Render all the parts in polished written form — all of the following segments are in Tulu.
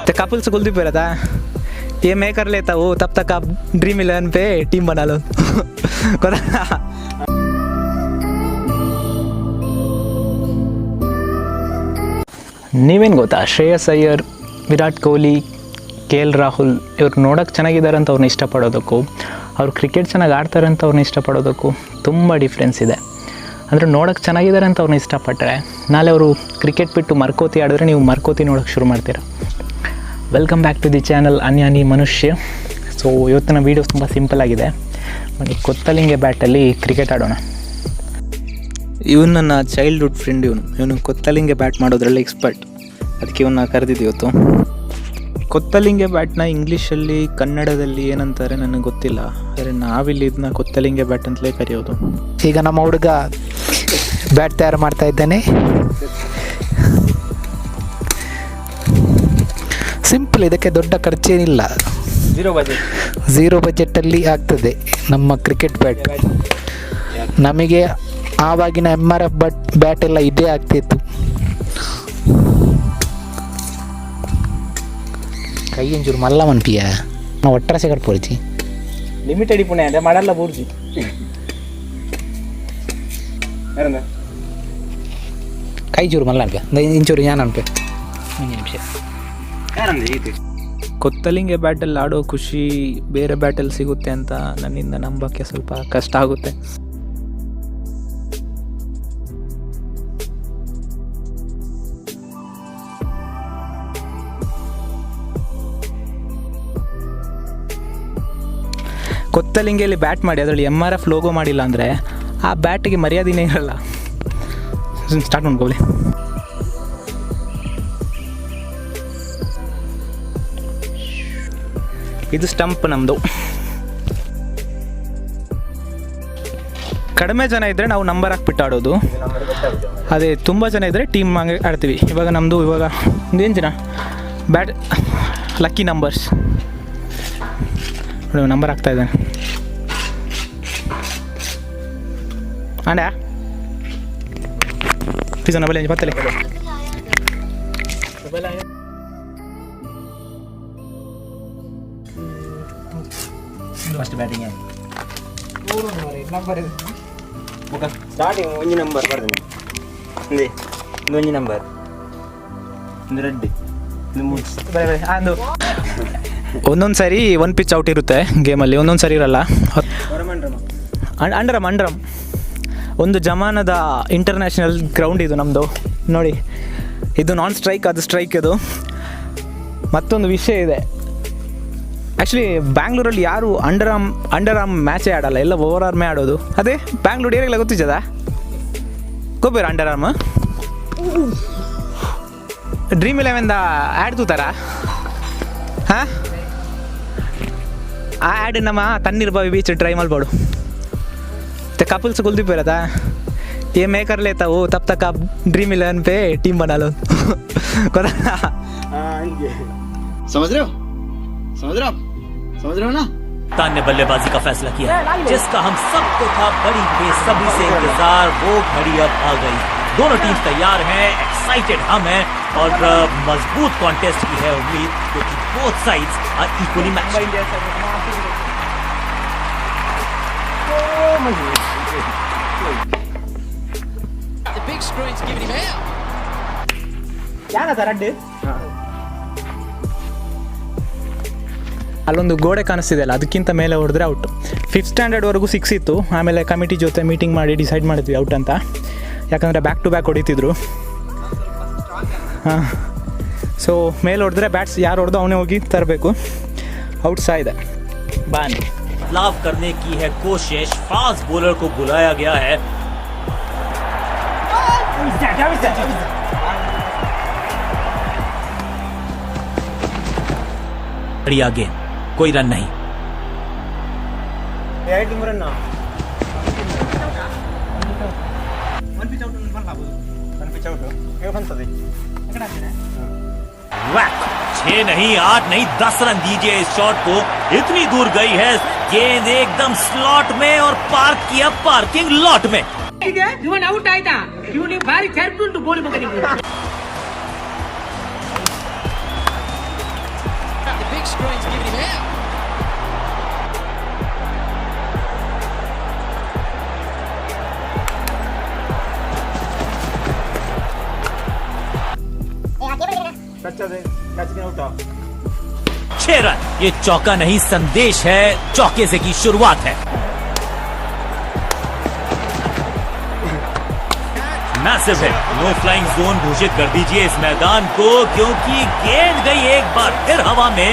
तो कपल्स कुलदीप रहता ये मैं कर लेता हूँ, तब तक आप ड्रीम इलेवन पे टीम बना लो। ಗೊತ್ತಾ? ನೀವೇನು ಗೊತ್ತಾ, ಶ್ರೇಯಸ್ ಅಯ್ಯರ್, ವಿರಾಟ್ ಕೊಹ್ಲಿ, ಕೆ ಎಲ್ ರಾಹುಲ್ ಇವ್ರು ನೋಡೋಕ್ಕೆ ಚೆನ್ನಾಗಿದ್ದಾರೆ ಅಂತ ಅವ್ರನ್ನ ಇಷ್ಟಪಡೋದಕ್ಕೂ, ಅವ್ರು ಕ್ರಿಕೆಟ್ ಚೆನ್ನಾಗಿ ಆಡ್ತಾರೆ ಅಂತ ಅವ್ರನ್ನ ಇಷ್ಟಪಡೋದಕ್ಕೂ ತುಂಬ ಡಿಫ್ರೆನ್ಸ್ ಇದೆ. ಅಂದರೆ ನೋಡೋಕ್ಕೆ ಚೆನ್ನಾಗಿದ್ದಾರೆ ಅಂತ ಅವ್ರನ್ನ ಇಷ್ಟಪಟ್ಟರೆ, ನಾಳೆ ಅವರು ಕ್ರಿಕೆಟ್ ಬಿಟ್ಟು ಮರ್ಕೋತಿ ಆಡಿದ್ರೆ ನೀವು ಮರ್ಕೋತಿ ನೋಡೋಕ್ಕೆ ಶುರು ಮಾಡ್ತೀರಾ. Welcome back to the channel ಅನ್ಯಾನಿ ಮನುಷ್ಯ. ಸೊ ಇವತ್ತಿನ ವೀಡಿಯೋ ತುಂಬ ಸಿಂಪಲ್ ಆಗಿದೆ. ಬನ್ನಿ, ಕೊತ್ತಲಿಂಗೆ ಬ್ಯಾಟಲ್ಲಿ ಕ್ರಿಕೆಟ್ ಆಡೋಣ. ಇವನು ನನ್ನ ಚೈಲ್ಡ್ಹುಡ್ ಫ್ರೆಂಡ್. ಇವನು ಇವನು ಕೊತ್ತಲಿಂಗೆ ಬ್ಯಾಟ್ ಮಾಡೋದ್ರಲ್ಲಿ ಎಕ್ಸ್ಪರ್ಟ್. ಅದಕ್ಕೆ ಇವನ್ನ ಕರೆದಿದ್ದು ಇವತ್ತು. ಕೊತ್ತಲಿಂಗೆ ಬ್ಯಾಟ್ನ ಇಂಗ್ಲೀಷಲ್ಲಿ, ಕನ್ನಡದಲ್ಲಿ ಏನಂತಾರೆ ನನಗೆ ಗೊತ್ತಿಲ್ಲ. ಆದರೆ ನಾವಿಲ್ಲಿ ಇದನ್ನ ಕೊತ್ತಲಿಂಗೆ ಬ್ಯಾಟ್ ಅಂತಲೇ ಕರೆಯೋದು. ಈಗ ನಮ್ಮ ಹುಡುಗ ಬ್ಯಾಟ್ ತಯಾರು ಮಾಡ್ತಾ ಇದ್ದಾನೆ. ಸಿಂಪಲ್, ಇದಕ್ಕೆ ದೊಡ್ಡ ಖರ್ಚೇನಿಲ್ಲ. Zero budget. ಝೀರೋ ಬಜೆಟಲ್ಲಿ ಆಗ್ತದೆ ನಮ್ಮ ಕ್ರಿಕೆಟ್ ಬ್ಯಾಟ್. ನಮಗೆ ಆವಾಗಿನ M R F but bat ಎಲ್ಲ ಇದೇ ಆಗ್ತಿತ್ತು. ಕೈ ಒಂಚೂರು ಮಲ್ಲ ಮನ್ಪಿಯ ನಾವು ಒಟ್ಟರಸೆ ಕಟ್ಪೊಡ್ಚಿ. ಲಿಮಿಟೆಡ್ ಪುಣೆ ಅಂದರೆ ಮಾಡಲ್ಲ ಬೂರ್ಜಿ. ಕೈ ಚೂರು ಮಲ್ಲ ಅನ್ಪಿಯ, ಇಂಚೂರು ഞാൻ ಅನ್ಪೆ ಒಂದು ನಿಮಿಷ. ಕೊತ್ತಲಿಂಗೆ ಬ್ಯಾಟಲ್ಲಿ ಆಡೋ ಖುಷಿ ಬೇರೆ ಬ್ಯಾಟಲ್ಲಿ ಸಿಗುತ್ತೆ ಅಂತ ನನ್ನಿಂದ ನಂಬೋಕ್ಕೆ ಸ್ವಲ್ಪ ಕಷ್ಟ ಆಗುತ್ತೆ. ಕೊತ್ತಲಿಂಗೆಯಲ್ಲಿ ಬ್ಯಾಟ್ ಮಾಡಿ ಅದರಲ್ಲಿ ಎಮ್ ಆರ್ ಎಫ್ ಲೋಗೋ ಮಾಡಿಲ್ಲ ಅಂದರೆ ಆ ಬ್ಯಾಟಿಗೆ ಮರ್ಯಾದೆನೇ ಇರಲ್ಲ. ಸ್ಟಾರ್ಟ್ ಮಾಡ್ಕೊಳ್ಳಿ. ಇದು ಸ್ಟಂಪ್ ನಮ್ಮದು. ಕಡಿಮೆ ಜನ ಇದ್ದರೆ ನಾವು ನಂಬರ್ ಹಾಕ್ಬಿಟ್ಟು ಆಡೋದು. ಅದೇ ತುಂಬ ಜನ ಇದ್ದರೆ ಟೀಮ್ ಹಂಗೆ ಆಡ್ತೀವಿ. ಇವಾಗ ನಮ್ಮದು ಇವಾಗ ಏನು ಜನ ಬ್ಯಾಟ್ ಲಕ್ಕಿ ನಂಬರ್ಸ್ ನೋಡಿ, ನಂಬರ್ ಹಾಕ್ತಾ ಇದ್ದಾನೆ. ಅಂಡ ಪ್ಲೀಸ್ ಬಲೆ ಪತ್ತಲೆ. ಫಸ್ಟ್ ಬ್ಯಾಟಿಂಗ್ ಬೊಕ ಸ್ಟಾರ್ಟಿಂಗ್ ಒಂಜಿ ನಂಬರ್ ಬರ್ದನೆ ಇಂದೆ. ಇಂದು ಒಂಜಿ ನಂಬರ್, ಇಂದು ರಡ್ಡ್, ಇಂದು ಮೂಜಿ. ಒಂದೊಂದು ಸಾರಿ ಒನ್ ಪಿಚ್ ಔಟ್ ಇರುತ್ತೆ ಗೇಮಲ್ಲಿ, ಒಂದೊಂದು ಸಾರಿ ಇರಲ್ಲ. ಅಂಡರಮ್ ಅಂಡರಮ್ ಒಂದು ಜಮಾನದ ಇಂಟರ್ನ್ಯಾಷನಲ್ ಗ್ರೌಂಡ್ ಇದು ನಮ್ಮದು. ನೋಡಿ, ಇದು ನಾನ್ ಸ್ಟ್ರೈಕ್, ಅದು ಸ್ಟ್ರೈಕ್ ಇದು. ಮತ್ತೊಂದು ವಿಷಯ ಇದೆ. ಆ್ಯಕ್ಚುಲಿ ಬ್ಯಾಂಗ್ಳೂರಲ್ಲಿ ಯಾರು ಅಂಡರ್ ಆರ್ಮ್ ಮ್ಯಾಚೇ ಆಡಲ್ಲ, ಎಲ್ಲ ಓವರ್ ಆರ್ಮೇ ಆಡೋದು. ಅದೇ ಬ್ಯಾಂಗ್ಳೂರ್ ಏರಿಯಾಗೆಲ್ಲ ಗೊತ್ತಿದ್ದದ ಗೊಬ್ಬೇರ ಅಂಡರ್ ಆರ್ಮ್. ಡ್ರೀಮ್ ಇಲೆವೆನ್ದ ಆ್ಯಡ್ ತೂತಾರ? ಹಾಂ, ಆ ಆ್ಯಡ್ ನಮ್ಮ ತಣ್ಣೀರ್ ಬಾವಿ ಬೀಚ್ ಟ್ರೈ ಮಲ್ಪಡು. ते कपल्स कुलदीप रहता ये मैं कर लेता हूँ, तब तक आप ड्रीम इलेवन पे टीम बना लो। ಗೊತ್ತಾ? समझ रहे हो? समझ रहे हो आप? समझ रहे हो ना? कप्तान ने बल्लेबाजी का फैसला किया, जिसका हम सबको था बड़ी बेसब्री से इंतजार। वो घड़ी अब आ गई। दोनों टीम तैयार हैं, एक्साइटेड हम हैं और मजबूत कॉन्टेस्ट की है उम्मीद, क्योंकि both sides are equally matched. The big screen's given him out. ಯಾನದ ರಡ್ಡು ಅಲ್ಲೊಂದು ಗೋಡೆ ಕಾಣಿಸ್ತಿದೆ ಅಲ್ಲ, ಅದಕ್ಕಿಂತ ಮೇಲೆ ಹೊಡೆದ್ರೆ ಔಟ್. ಫಿಫ್ತ್ ಸ್ಟ್ಯಾಂಡರ್ಡ್ವರೆಗೂ ಸಿಕ್ಸ್ ಇತ್ತು. ಆಮೇಲೆ ಕಮಿಟಿ ಜೊತೆ ಮೀಟಿಂಗ್ ಮಾಡಿ ಡಿಸೈಡ್ ಮಾಡಿದ್ವಿ ಔಟ್ ಅಂತ. ಯಾಕಂದರೆ ಬ್ಯಾಕ್ ಟು ಬ್ಯಾಕ್ ಹೊಡಿತಿದ್ರು. ಹಾಂ, ಸೊ ಮೇಲೆ ಹೊಡೆದ್ರೆ ಬ್ಯಾಟ್ಸ್ ಯಾರು ಹೊಡೆದು ಅವನೇ ಹೋಗಿ ತರಬೇಕು. ಔಟ್ ಸಹ ಇದೆ. ಬಾನಿ. बदलाव करने की है कोशिश। फास्ट बॉलर को बुलाया गया है। बढ़िया गेंद, कोई रन नहीं। वैक! 6 नहीं, 8 नहीं, 10 रन दीजिए इस शॉट को। इतनी दूर गई है गेंद, एकदम स्लॉट में और पार्क किया पार्किंग लॉट में। ಇವನ್ ಔಟ್ ಆಯ್ತಾ? ಇವನಿಗೆ ಭಾರಿ ಚರ್ಪುಂಟು ಬೋಳಿ ಮಗನಿಗೆ. big screen's giving him out. छह run, ये चौका नहीं संदेश है, चौके से की शुरुआत है। मैसिव है, no flying zone घोषित कर दीजिए इस मैदान को, क्योंकि गेंद गई एक बार फिर हवा में।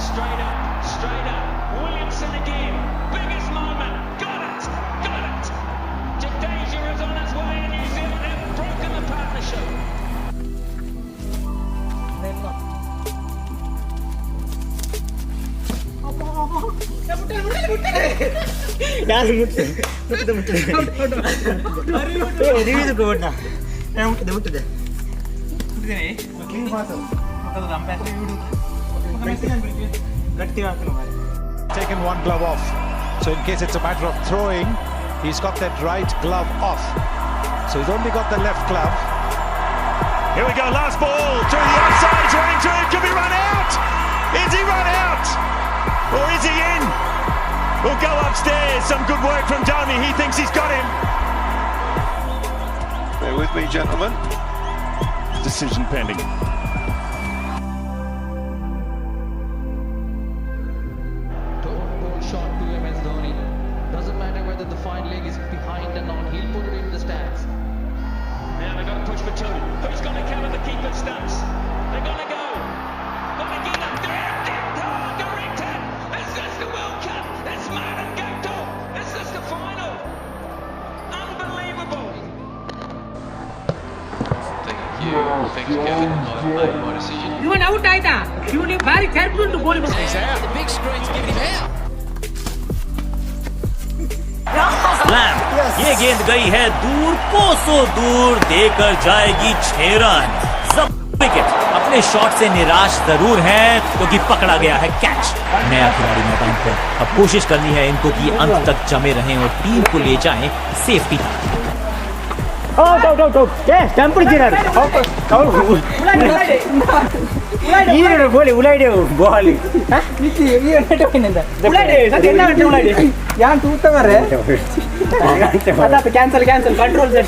Straight up, straight up. Williamson again. Biggest moment. Got it. Got it. Jadeja is on his way and New Zealand have broken the partnership. Taken one glove off. So in case it's a matter of throwing, he's got that right glove off. So he's only got the left glove. Here we go. Last ball to the outside. It's running through. Could be run out. Is he run out? Or is he in? We'll go upstairs. Some good work from Dhoni. He thinks he's got him. Bear with me, gentlemen. Decision pending. Ball shot to MS Dhoni. Doesn't matter whether the fine leg is behind or not, he'll put it in the stands. Now they've got to push for two. Who's going to cover the keeper's stumps? They're going to go. Got to get up. Direct hit. Oh, direct hit. Is this the World Cup? It's Martin Guptill. Is this the final? Unbelievable. Thank you. Thanks, Kevin. I've made my decision. Even out ಆಯ್ತಾ? ಇವನಿಗೆ ಭಾರಿ ಚರ್ಪುಂಟು ಗೋಲಿ. The big screen's giving him out. Slam, ये गेंद गई है दूर, कोसों दूर, देकर जाएगी 6 रन। सब विकेट अपने शॉट से निराश जरूर हैं, क्योंकि पकड़ा गया है कैच। नया खिलाड़ी मैदान पर, अब कोशिश करनी है इनको कि अंत तक जमे रहें और टीम को ले जाएं सेफ्टी तक। Cancel cancel control set.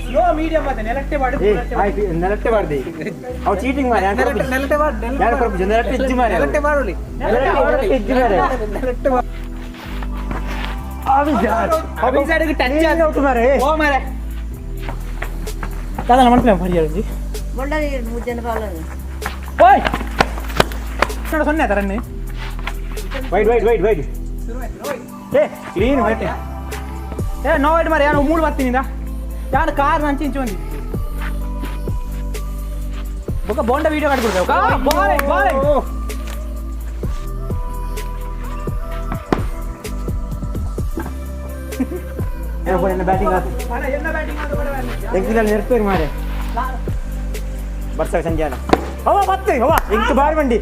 Slow medium ಮತ್ತೆ ನೆಲಟ್ಟೆ ಬಾಡು. ನೆಲಟ್ಟೆ ಬಾರ್ದಿ ಅವು ಚೀಟಿಂಗ್ ಮಾರೆ. ನೆಲಟ್ಟೆ ಬಾಡು. ಯಾರು ಕೊರ್ಪುಜಿ? ನೆಲಟ್ಟೆ ಇಜ್ಜಿ ಮಾರೆ. ನೆಲಟ್ಟೆ ಬಾಡುಲಿ. ನೆಲಟ್ಟೆ ಇಜ್ಜಿ ಮಾರೆ. ಅಭಿಸಾಡಿಗೆ ಟಚ್ ಔಟ್ ಮಾರೆ. ಓ ಮಾರೆ, ದಾದಾ ಮಾಡ್ತೀನಿ ಭಾರಿ ಅರ್ಜಿ. ಓಯ್ ನೋಡು, ಸೊನ್ನೆ ಆತ run. Wide wide wide wide. ಏ ಕ್ಲೀನ್ ವೈಟ್. ಏ ನೋ ವೈಟ್ ಮಾರೆ. ಯಾರು ಮೂಳು ಬರ್ತೀನಿ ಯಾರು ಕಾರ್ ನಂಚಿ ಇಂಚು ಒಂದು ಬೊಕ್ಕ ಬೋಂಡ ವೀಡಿಯೋ ಕಟ್ಬಿಡ್ತೇವೆ. Ball ball. Batting ಎಂಕಿನಲ್ಲಿ ನೆರ್ಪೇರು ಮಾರೆ ಬರ್ಸ ಸಂಜಾನ ಹವಾ ಮತ್ತೆ ಹವಾ ಎಂಕ್ ಬಾರಿ ಬಂಡಿ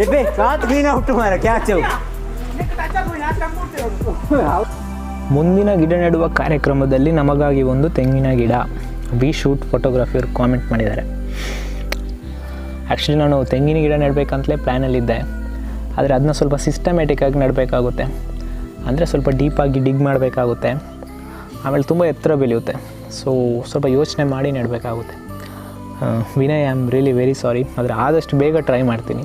ಎಬ್ಬೆ ಕಾತ್ ಕ್ಲೀನ್ ಔಟ್ ಮಾರೆ ಕ್ಯಾಚ್ ಅವು. ಮುಂದಿನ ಗಿಡ ನೆಡುವ ಕಾರ್ಯಕ್ರಮದಲ್ಲಿ ನಮಗಾಗಿ ಒಂದು ತೆಂಗಿನ ಗಿಡ, ವಿ ಶೂಟ್ ಫೋಟೋಗ್ರಫಿಯವರು ಕಾಮೆಂಟ್ ಮಾಡಿದ್ದಾರೆ. ಆ್ಯಕ್ಚುಲಿ ನಾನು ತೆಂಗಿನ ಗಿಡ ನೆಡಬೇಕಂತಲೇ ಪ್ಲ್ಯಾನಲ್ಲಿದ್ದೆ. ಆದರೆ ಅದನ್ನ ಸ್ವಲ್ಪ ಸಿಸ್ಟಮೆಟಿಕ್ಕಾಗಿ ನೆಡಬೇಕಾಗುತ್ತೆ. ಅಂದರೆ ಸ್ವಲ್ಪ ಡೀಪಾಗಿ ಡಿಗ್ ಮಾಡಬೇಕಾಗುತ್ತೆ. ಆಮೇಲೆ ತುಂಬ ಎತ್ತರ ಬೆಳೆಯುತ್ತೆ. ಸೊ ಸ್ವಲ್ಪ ಯೋಚನೆ ಮಾಡಿ ನೆಡಬೇಕಾಗುತ್ತೆ. Vinay, I am really very sorry. ಆದರೆ ಆದಷ್ಟು ಬೇಗ ಟ್ರೈ ಮಾಡ್ತೀನಿ.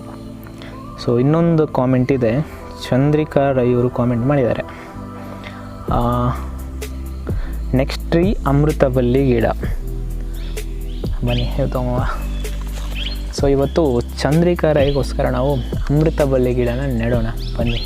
ಸೊ ಇನ್ನೊಂದು ಕಾಮೆಂಟ್ ಇದೆ. ಚಂದ್ರಿಕಾ ರೈ ಅವರು ಕಾಮೆಂಟ್ ಮಾಡಿದ್ದಾರೆ, ನೆಕ್ಸ್ಟ್ ಟ್ರೀ ಅಮೃತಬಲ್ಲಿ ಗಿಡ. ಬನ್ನಿ ತಗೊಂಬ. ಸೊ ಇವತ್ತು ಚಂದ್ರಿಕಾ ರೈಗೋಸ್ಕರ ನಾವು ಅಮೃತಬಲ್ಲಿ ಗಿಡನ ನೆಡೋಣ ಬನ್ನಿ.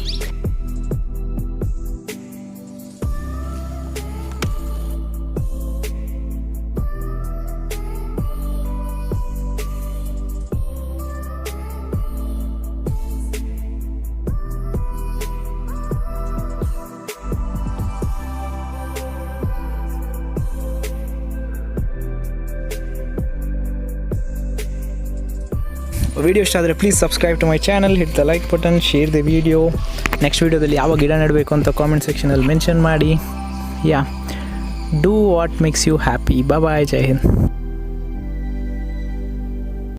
ವಿಡಿಯೋ ಇಷ್ಟ ಆದರೆ please subscribe to my channel, hit the like button, share the video. Next ವೀಡಿಯೋದಲ್ಲಿ ಯಾವ ಗಿಡ ನೆಡಬೇಕು ಅಂತ ಕಾಮೆಂಟ್ ಸೆಕ್ಷನಲ್ಲಿ ಮೆನ್ಷನ್ ಮಾಡಿ. Yeah, do what makes you happy. Bye. Jai Hind.